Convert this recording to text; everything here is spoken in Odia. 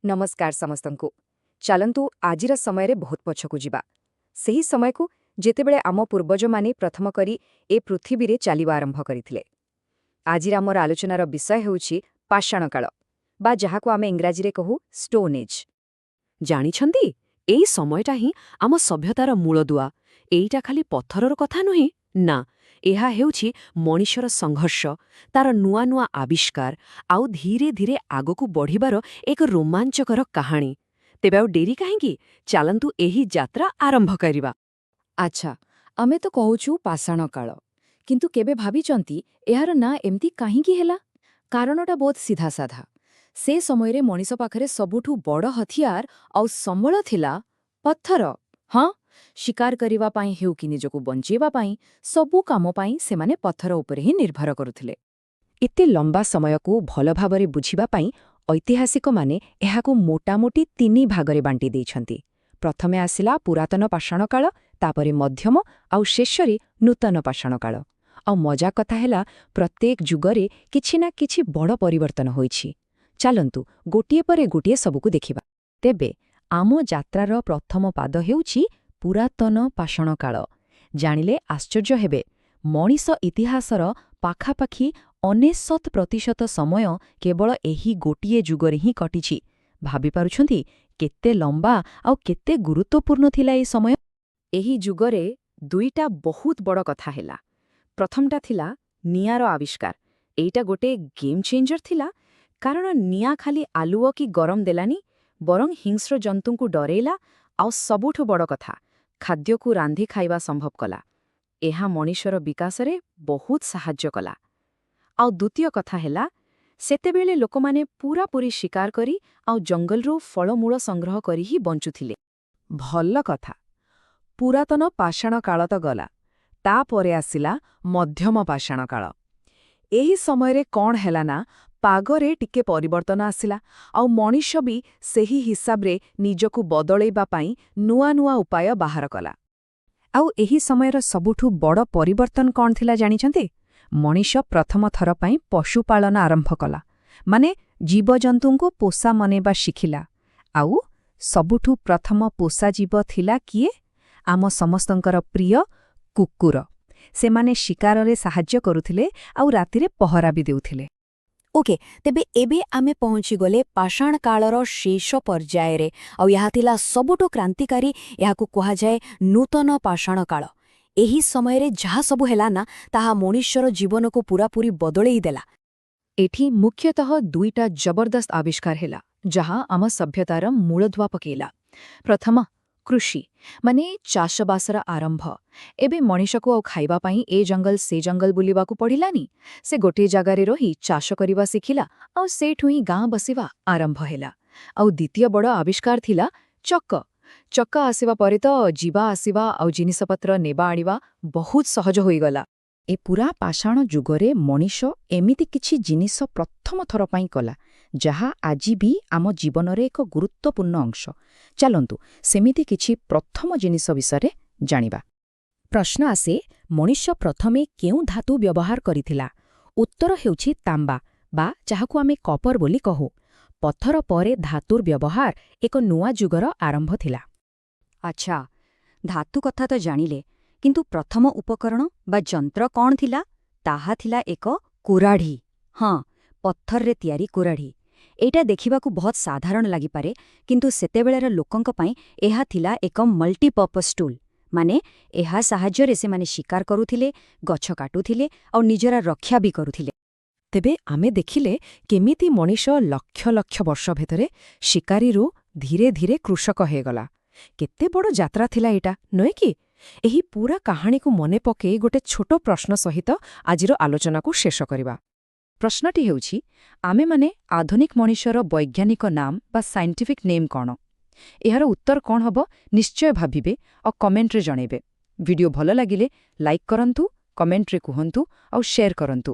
ନମସ୍କାର ସମସ୍ତଙ୍କୁ। ଚାଲନ୍ତୁ, ଆଜିର ସମୟରେ ବହୁତ ପଛକୁ ଯିବା, ସେହି ସମୟକୁ ଯେତେବେଳେ ଆମ ପୂର୍ବଜମାନେ ପ୍ରଥମ କରି ଏ ପୃଥିବୀରେ ଚାଲିବା ଆରମ୍ଭ କରିଥିଲେ। ଆଜିର ଆମର ଆଲୋଚନାର ବିଷୟ ହେଉଛି ପାଷାଣ କାଳ ବା ଯାହାକୁ ଆମେ ଇଂରାଜୀରେ କହୁ ଷ୍ଟୋନ୍ ଏଜ୍। ଜାଣିଛନ୍ତି, ଏଇ ସମୟଟା ହିଁ ଆମ ସଭ୍ୟତାର ମୂଳଦୁଆ। ଏଇଟା ଖାଲି ପଥରର କଥା ନୁହେଁ ନା, ଏହା ହେଉଛି ମଣିଷର ସଂଘର୍ଷ, ତାର ନୂଆ ନୂଆ ଆବିଷ୍କାର ଆଉ ଧୀରେ ଧୀରେ ଆଗକୁ ବଢ଼ିବାର ଏକ ରୋମାଞ୍ଚକର କାହାଣୀ। ତେବେ ଆଉ ଡେରି କାହିଁକି? ଚାଲନ୍ତୁ, ଏହି ଯାତ୍ରା ଆରମ୍ଭ କରିବା। ଆଚ୍ଛା, ଆମେ ତ କହୁଛୁ ପାଷାଣ କାଳ, କିନ୍ତୁ କେବେ ଭାବିଛନ୍ତି ଏହାର ନାଁ ଏମିତି କାହିଁକି ହେଲା? କାରଣଟା ବହୁତ ସିଧାସାଧା। ସେ ସମୟରେ ମଣିଷ ପାଖରେ ସବୁଠୁ ବଡ଼ ହଥିୟାର ଆଉ ସମ୍ବଳ ଥିଲା ପଥର। ହଁ, ଶିକାର କରିବା ପାଇଁ ହେଉ କି ନିଜକୁ ବଞ୍ଚେଇବା ପାଇଁ, ସବୁ କାମ ପାଇଁ ସେମାନେ ପଥର ଉପରେ ହିଁ ନିର୍ଭର କରୁଥିଲେ। ଏତେ ଲମ୍ବା ସମୟକୁ ଭଲ ଭାବରେ ବୁଝିବା ପାଇଁ ଐତିହାସିକମାନେ ଏହାକୁ ମୋଟାମୋଟି ତିନି ଭାଗରେ ବାଣ୍ଟି ଦେଇଛନ୍ତି। ପ୍ରଥମେ ଆସିଲା ପୁରାତନ ପାଷାଣ କାଳ, ତାପରେ ମଧ୍ୟମ ଆଉ ଶେଷରେ ନୂତନ ପାଷାଣ କାଳ। ଆଉ ମଜା କଥା ହେଲା, ପ୍ରତ୍ୟେକ ଯୁଗରେ କିଛି ନା କିଛି ବଡ଼ ପରିବର୍ତ୍ତନ ହୋଇଛି। ଚାଲନ୍ତୁ, ଗୋଟିଏ ପରେ ଗୋଟିଏ ସବୁକୁ ଦେଖିବା। ତେବେ ଆମ ଯାତ୍ରାର ପ୍ରଥମ ପାଦ ହେଉଛି ପୁରାତନ ପାଷାଣ କାଳ। ଜାଣିଲେ ଆଶ୍ଚର୍ଯ୍ୟ ହେବେ, ମଣିଷ ଇତିହାସର ପାଖାପାଖି 99% ସମୟ କେବଳ ଏହି ଗୋଟିଏ ଯୁଗରେ ହିଁ କଟିଛି। ଭାବିପାରୁଛନ୍ତି କେତେ ଲମ୍ବା ଆଉ କେତେ ଗୁରୁତ୍ୱପୂର୍ଣ୍ଣ ଥିଲା ଏହି ସମୟ? ଏହି ଯୁଗରେ ଦୁଇଟା ବହୁତ ବଡ଼ କଥା ହେଲା। ପ୍ରଥମଟା ଥିଲା ନିଆଁର ଆବିଷ୍କାର। ଏଇଟା ଗୋଟେ ଗେମ୍ ଚେଞ୍ଜର ଥିଲା, କାରଣ ନିଆଁ ଖାଲି ଆଲୁଅ କି ଗରମ ଦେଲାନି, ବରଂ ହିଂସ୍ର ଜନ୍ତୁଙ୍କୁ ଡରେଇଲା ଆଉ ସବୁଠୁ ବଡ଼ କଥା, ଖାଦ୍ୟକୁ ରାନ୍ଧି ଖାଇବା ସମ୍ଭବ କଲା। ଏହା ମଣିଷର ବିକାଶରେ ବହୁତ ସାହାଯ୍ୟ କଲା। ଆଉ ଦ୍ୱିତୀୟ କଥା ହେଲା, ସେତେବେଳେ ଲୋକମାନେ ପୂରାପୂରି ଶିକାର କରି ଆଉ ଜଙ୍ଗଲରୁ ଫଳମୂଳ ସଂଗ୍ରହ କରି ହିଁ ବଞ୍ଚୁଥିଲେ। ଭଲ କଥା, ପୁରାତନ ପାଷାଣ କାଳ ତ ଗଲା। ତାପରେ ଆସିଲା ମଧ୍ୟମ ପାଷାଣ କାଳ। ଏହି ସମୟରେ କ'ଣ ହେଲା ନା, ପାଗରେ ଟିକେ ପରିବର୍ତ୍ତନ ଆସିଲା ଆଉ ମଣିଷ ବି ସେହି ହିସାବରେ ନିଜକୁ ବଦଳେଇବା ପାଇଁ ନୂଆ ନୂଆ ଉପାୟ ବାହାର କଲା। ଆଉ ଏହି ସମୟର ସବୁଠୁ ବଡ଼ ପରିବର୍ତ୍ତନ କ'ଣ ଥିଲା ଜାଣିଛନ୍ତି? ମଣିଷ ପ୍ରଥମ ଥର ପାଇଁ ପଶୁପାଳନ ଆରମ୍ଭ କଲା, ମାନେ ଜୀବଜନ୍ତୁଙ୍କୁ ପୋଷା ମନେଇବା ଶିଖିଲା। ଆଉ ସବୁଠୁ ପ୍ରଥମ ପୋଷା ଜୀବ ଥିଲା କିଏ? ଆମ ସମସ୍ତଙ୍କର ପ୍ରିୟ କୁକୁର। ସେମାନେ ଶିକାରରେ ସାହାଯ୍ୟ କରୁଥିଲେ ଆଉ ରାତିରେ ପହରା ବି ଦେଉଥିଲେ। ଓକେ, ତେବେ ଏବେ ଆମେ ପହଞ୍ଚିଗଲେ ପାଷାଣ କାଳର ଶେଷ ପର୍ଯ୍ୟାୟରେ। ଆଉ ଏହା ଥିଲା ସବୁଠୁ କ୍ରାନ୍ତିକାରୀ। ଏହାକୁ କୁହାଯାଏ ନୂତନ ପାଷାଣ କାଳ। ଏହି ସମୟରେ ଯାହା ସବୁ ହେଲା ନା, ତାହା ମଣିଷର ଜୀବନକୁ ପୂରାପୂରି ବଦଳେଇ ଦେଲା। ଏଠି ମୁଖ୍ୟତଃ ଦୁଇଟା ଜବରଦସ୍ତ ଆବିଷ୍କାର ହେଲା, ଯାହା ଆମ ସଭ୍ୟତାର ମୂଳଦୁଆ ପକେଇଲା। ପ୍ରଥମ, କୃଷି, ମାନେ ଚାଷବାସର ଆରମ୍ଭ। ଏବେ ମଣିଷକୁ ଆଉ ଖାଇବା ପାଇଁ ଏ ଜଙ୍ଗଲ ସେ ଜଙ୍ଗଲ ବୁଲିବାକୁ ପଡ଼ିଲାନି। ସେ ଗୋଟିଏ ଜାଗାରେ ରହି ଚାଷ କରିବା ଶିଖିଲା ଆଉ ସେଇଠୁ ହିଁ ଗାଁ ବସିବା ଆରମ୍ଭ ହେଲା। ଆଉ ଦ୍ୱିତୀୟ ବଡ଼ ଆବିଷ୍କାର ଥିଲା ଚକ। ଚକ ଆସିବା ପରେ ତ ଯିବା ଆସିବା ଆଉ ଜିନିଷପତ୍ର ନେବା ଆଣିବା ବହୁତ ସହଜ ହୋଇଗଲା। ଏ ପୁରା ପାଷାଣ ଯୁଗରେ ମଣିଷ ଏମିତି କିଛି ଜିନିଷ ପ୍ରଥମ ଥର ପାଇଁ କଲା, ଯାହା ଆଜି ବି ଆମ ଜୀବନରେ ଏକ ଗୁରୁତ୍ୱପୂର୍ଣ୍ଣ ଅଂଶ। ଚାଲନ୍ତୁ, ସେମିତି କିଛି ପ୍ରଥମ ଜିନିଷ ବିଷୟରେ ଜାଣିବା। ପ୍ରଶ୍ନ ଆସେ, ମଣିଷ ପ୍ରଥମେ କେଉଁ ଧାତୁ ବ୍ୟବହାର କରିଥିଲା? ଉତ୍ତର ହେଉଛି ତାମ୍ବା ବା ଯାହାକୁ ଆମେ କପର ବୋଲି କହୁ। ପଥର ପରେ ଧାତୁର ବ୍ୟବହାର ଏକ ନୂଆ ଯୁଗର ଆରମ୍ଭ ଥିଲା। ଆଚ୍ଛା, ଧାତୁ କଥା ତ ଜାଣିଲେ, କିନ୍ତୁ ପ୍ରଥମ ଉପକରଣ ବା ଯନ୍ତ୍ର କ'ଣ ଥିଲା? ତାହା ଥିଲା ଏକ କୁରାଢ଼ୀ। ହଁ, ପଥରରେ ତିଆରି କୁରାଢ଼ୀ। ଏଇଟା ଦେଖିବାକୁ ବହୁତ ସାଧାରଣ ଲାଗିପାରେ, କିନ୍ତୁ ସେତେବେଳର ଲୋକଙ୍କ ପାଇଁ ଏହା ଥିଲା ଏକ ମଲ୍ଟିପର୍ପସ୍ ଟୁଲ୍। ମାନେ ଏହା ସାହାଯ୍ୟରେ ସେମାନେ ଶିକାର କରୁଥିଲେ, ଗଛ କାଟୁଥିଲେ ଆଉ ନିଜର ରକ୍ଷା ବି କରୁଥିଲେ। ତେବେ ଆମେ ଦେଖିଲେ କେମିତି ମଣିଷ ଲକ୍ଷ ଲକ୍ଷ ବର୍ଷ ଭିତରେ ଶିକାରୀରୁ ଧୀରେ ଧୀରେ କୃଷକ ହେଇଗଲା। କେତେ ବଡ଼ ଯାତ୍ରା ଥିଲା ଏଇଟା, ନୁହେଁ କି? ଏହି ପୁରା କାହାଣୀକୁ ମନେ ପକେଇ ଗୋଟେ ଛୋଟ ପ୍ରଶ୍ନ ସହିତ ଆଜିର ଆଲୋଚନାକୁ ଶେଷ କରିବା। ପ୍ରଶ୍ନଟି ହେଉଛି, ଆମେମାନେ ଆଧୁନିକ ମଣିଷର ବୈଜ୍ଞାନିକ ନାମ ବା ସାଇଣ୍ଟିଫିକ୍ ନେମ୍ କ'ଣ? ଏହାର ଉତ୍ତର କ'ଣ ହେବ, ନିଶ୍ଚୟ ଭାବିବେ ଆଉ କମେଣ୍ଟରେ ଜଣେଇବେ। ଭିଡିଓ ଭଲ ଲାଗିଲେ ଲାଇକ୍ କରନ୍ତୁ, କମେଣ୍ଟରେ କୁହନ୍ତୁ ଆଉ ସେୟାର କରନ୍ତୁ।